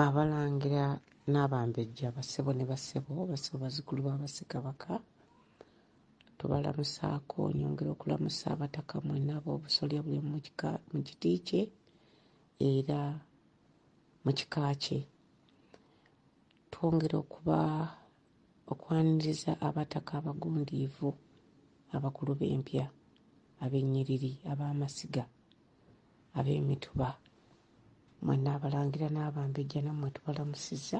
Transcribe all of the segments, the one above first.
Abalangira n'Abambejja, bassebo ne bassebo, bassebo bazzukulu ba Bassekabaka, tubalamusaako. Nyongera okulamusa abataka mwenna ab'obusolya buli omu mu kiti kye era mu kika kye. Twongera okuba okwaniriza abataka abagundiivu, abakulu b'empya, ab'ennyiriri, ab'amasiga, ab'emituba, mwenna abalangira n'abambejja nammwe tubalamusizza,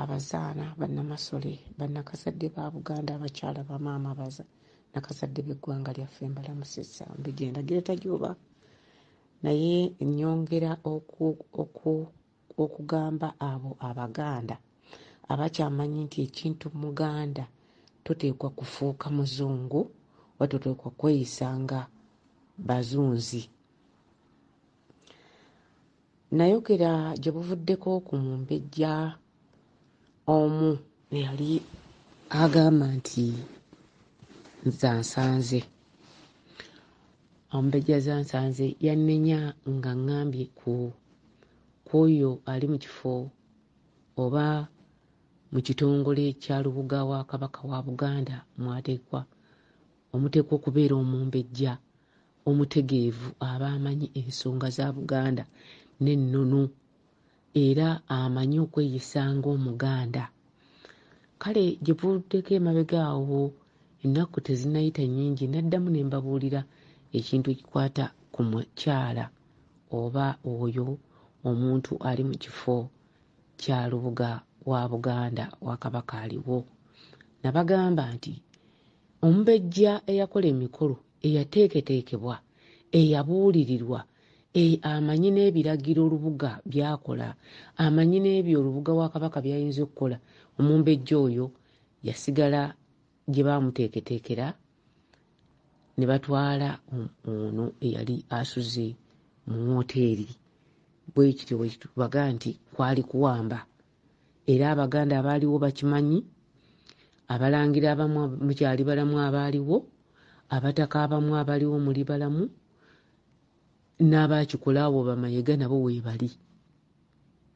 abazaana, bannamasole, bannakazadde ba Buganda, abakyala, bamaama, nakazadde b'eggwanga lyaffe mbalamusizza. Mbejja Ndagire Tajuba, naye nnyongera okugamba abo Abaganda abakyamanyi nti ekintu Muganda toteekwa kufuuka muzungu oba toteekwa kweyisa nga bazunzi. Nayogera gye buvuddeko ku mumbejja omu eyali agamba nti Zansanze. Omumbejja Zansanze yannenya nga ŋŋambye ku oyo ali mu kifo oba mu kitongole kya Lubuga wa Kabaka wa Buganda mw'ateekwa omuteekwa okubeera omumbejja omutegeevu aba amanyi ensonga za Buganda n'ennono era amanyi okweyisa ng'Omuganda. Kale gye buvuddeko emabega awo ennaku tezinnayita nnyingi naddamu ne mbabuulira ekintu ekikwata ku mukyala oba oyo omuntu ali mu kifo kya Lubuga wa Buganda wa Kabaka aliwo. Nabagamba nti omumbejja eyakola emikolo, eyateeketeekebwa, eyabuulirirwa, amanyi n'ebiragiro Lubuga by'akola, amanyi n'ebyo Lubuga wa Kabaka by'ayinza okukola, omumbejja oyo yasigala gye baamuteeketeekera ne batwala ono eyali asuze mu wooteeri. Bwe kityo bwe tubaga nti kwali kuwamba. Era Abaganda abaaliwo bakimanyi, abalangira abamu mukyali balamu abaaliwo, abataka abamu abaliwo muli balamu, n'abaakikola abo Bamayega nabo weebali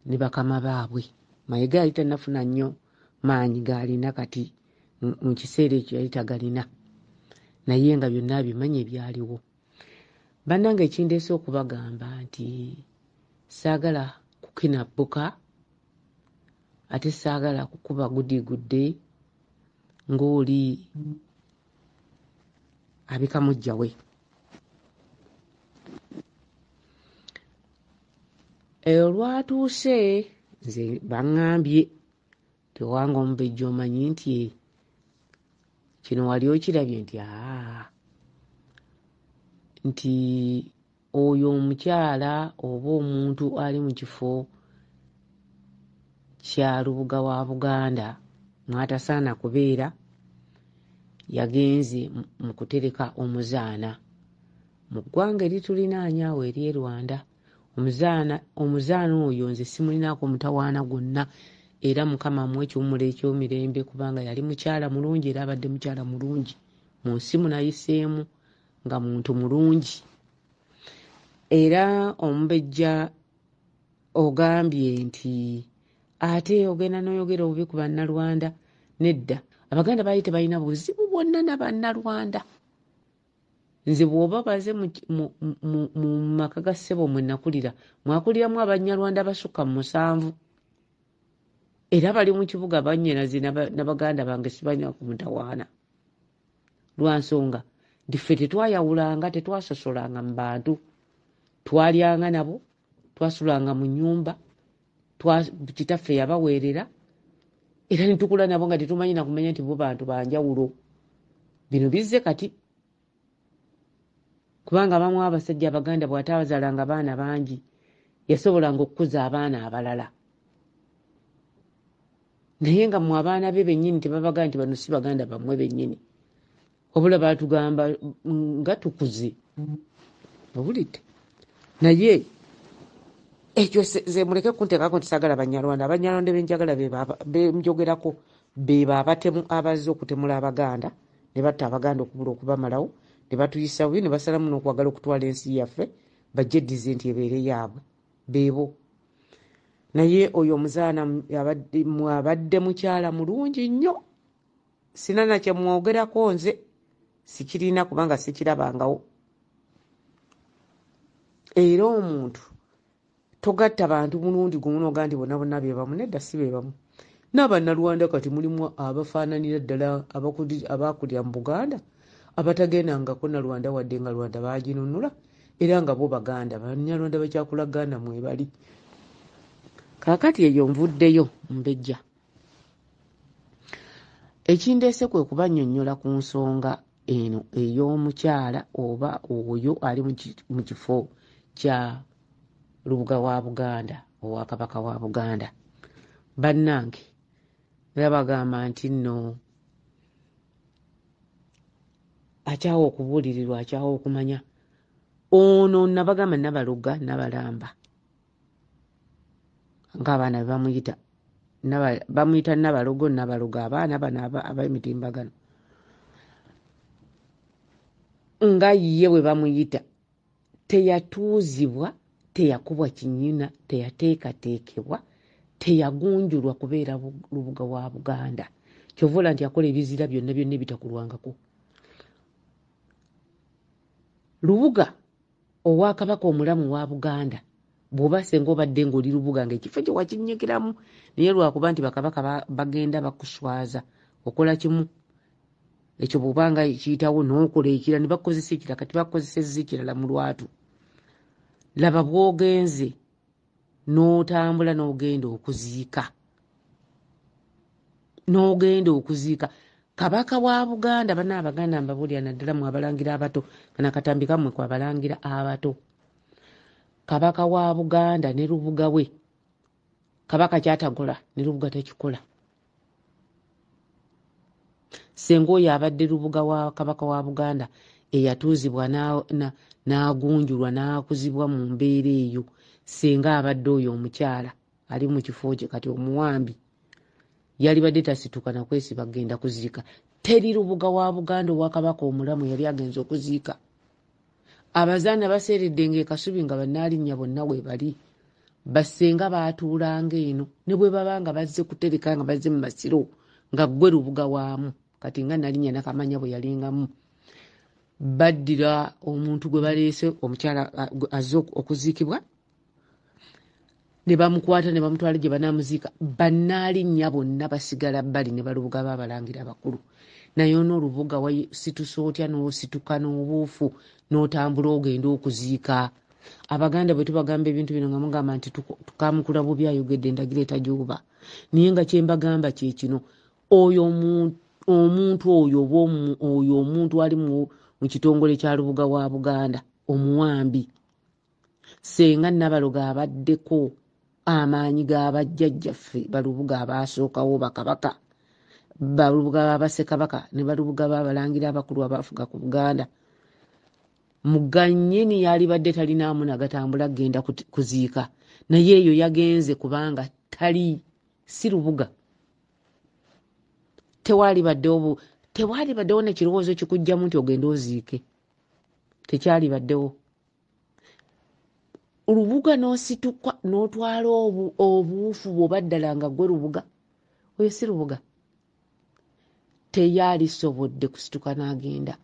ne bakama baabwe. Mayega yali tannafuna nnyo maanyi g'alina kati mu kiseera ekyo yali tagalina, naye nga byonna abimanyi ebyaliwo. Bannange ekindeese okubagamba nti saagala kukinabbuka ate saagala kukuba gudigudde ng'oli abika muggya we. Olwatuuse nze baŋŋambye tewanga omumbejja omanyi nti kino wali okirabye nti aa nti oyo omukyala oba omuntu ali mu kifo kya Lubuga wa Buganda mw'atasaana kubeera yagenze mu kutereka omuzaana mu ggwanga eritulinaanye awo ery'e Rwanda. Omuzaana oyo nze simulinaako mutawaana gwonna era Mukama amuwe ekiwummulo eky'emirembe kubanga yali mukyala mulungi era abadde mukyala mulungi mu nsi munayiseemu nga muntu mulungi. Era omumbejja ogambye nti ate ogenda n'oyogera obubi ku Bannalwanda. Nedda, Abaganda baali tebalina buzibu bwonna na Bannalwanda. Nze bw'oba baze mu maka ga ssebo mwe nakulira, mwakuliramu Abannyalwanda abasukka mu 7 era bali mu kibuga bannyinaze na baganda bange sibalina ku mutawaana. Lwa nsonga nti ffe tetwayawulanga, tetwasosolanga mu bantu, twalyanga nabo, twasulanga mu nnyumba, kitaffe yabaweerera era ne tukula nabo nga tetumanyi na kumanya nti bo bantu ba njawulo. Bino bizze kati kubanga abamu abasajja Abaganda bw'ataazaalanga baana bangi yasobolanga okukuza abaana abalala, naye nga mmwe abaana be bennyini tebabaga nti bano si baganda bammwe bennyini, wabula baatugamba nga tukuze. Owulidde? Naye ekyo ze muleke kunteekako nti saagala Bannyalwanda. Abannyalwanda be njagala be njogerako be ba abatemu abazze okutemula Abaganda ne batta Abaganda okubula okubamalawo ne batuyisa bubi ne basalamu n'okwagala okutwala ensi yaffe bajje eddize nti ebeere yaabwe. Beebo. Naye oyo omuzaana abadde mukyala mulungi nnyo, sina nakyemwogerako, nze sikirina kubanga sikirabangawo. Era omuntu togatta bantu mulundi gumu noga nti bonna bonna bebamu. Nedda, si bebamu. N'abannalwanda kati mulimu abafaananira ddala abakulira mu Buganda abatagendangako Nalwanda, wadde nga Lwanda baginunula, era nga bo Baganda, Banyarwanda bakyakulaganda mwebali. Kaakati eyo nvuddeyo mbejja. Ekindeese kwe kubannyonnyola ku nsonga eno ey'omukyala oba oyo ali mu kifo kya Lubuga wa Buganda, owa Kabaka wa Buganda. Bannange, era bagamba nti nno akyawa okubuulirirwa, akyawa okumanya. Ono nabagamba Nabaloga, Nabalamba, ng'abaana be bamuyita, bamuyita Nabalogo, Nabaloga, abaana bano ab'emitimbagano nga ye bwe bamuyita. Teyatuuzibwa, teyakubwa kinyina, teyateekateekebwa, teyagunjulwa kubeera Lubuga wa Buganda. Kyova ola nti akola ebizira byonna byonna ebitakulwangako. Lubuga owa Kabaka omulamu wa Buganda, bw'oba senga obadde ng'oli Lubuga ng'ekifo kye wakinnyikiramu, naye lwakuba nti bakabaka bagenda bakuswaza, okola kimu ekyo, bw'obanga kiyitawo n'okola ekirala ne bakukozesa ekirala. Kati bakukozesezza ekirala mu lwatu. Laba bw'ogenze n'otambula n'ogenda okuziika, n'ogenda okuziika Kabaka wa Buganda. Bana Abaganda, mbabuulira, naddala mu abalangira abato, kana katambi kammwe ku abalangira abato. Kabaka wa Buganda ne Lubuga we, Kabaka kyatakola ne Lubuga takikola. Senga oyo abadde Lubuga wa Kabaka wa Buganda, eyatuuzibwa n'agunjulwa n'akuzibwa mu mbeera eyo, senga abadde oyo omukyala ali mu kifo kye kati omuwambi, yalibadde tasituka nakwesiba kugenda kuziika. Teri Lubuga wa Buganda owa Kabaka omulamu yali agenza okuziika. Abazaana baseeredde ng'ekasubi nga bannaalinnya bonna we bali. Basenga baatuulanga eno ne bwe baba nga bazze kutereka, nga bazze mu masiro, nga ggwe Lubuga waamu. Kati nga Nalinnya Nakamanya bwe yalingamu, baddira omuntu gwe baleese, omukyala azze okuziikibwa, ne bamukwata ne bamutwala gye banaamuziika. Bannaalinnya bonna basigala bbali ne balubuga b'abalangira abakulu. Naye ono olubuga wasitusa otya n'osituka n'obuufu n'otambula ogenda okuziika? Abaganda bwe tubagamba ebintu bino nga mugamba nti tukamukula bubi, ayogedde endagira etajuuba. Naye nga kyembagamba kye kino: oyo omuntu oyo oba oyo omuntu ali mu kitongole kya Lubuga wa Buganda omuwambi, senga Nabaloga abaddeko amaanyi g'abajjajjaffe balubuga abaasookawo, bakabaka, balubuga b'abasekabaka ne balubuga b'abalangira abakulu abaafuga ku Buganda, muganyini yalibadde talinaamu nagatambula kugenda kuziika. Naye eyo yagenze kubanga tali si Lubuga. Tewalibaddewo nekirowoozo kikugjamu nti ogende oziike, tekyalibaddewo. Lubuga n'osituka n'otwala obuufu bw'oba ddala nga gwe Lubuga, oyo si Lubuga, teyalisobodde kusituka n'agenda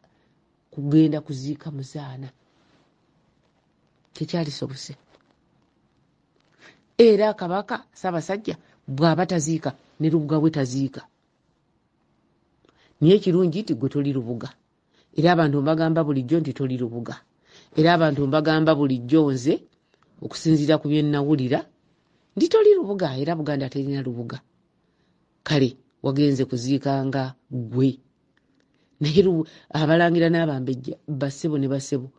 kugenda kuziika muzaana, tekyalisobose. Era Kabaka Ssaabasajja bw'aba taziika, ne Lubuga bwe taziika. Naye ekirungi nti gwe toli Lubuga, era abantu mbagamba bulijjo nti toli Lubuga. Era abantu mbagamba bulijjo, nze okusinziira ku bye nnawulira nti toli Lubuga, era Buganda terina Lubuga. Kale wagenze kuziika nga ggwe, naye abalangira n'abambejja, bassebo ne bassebo.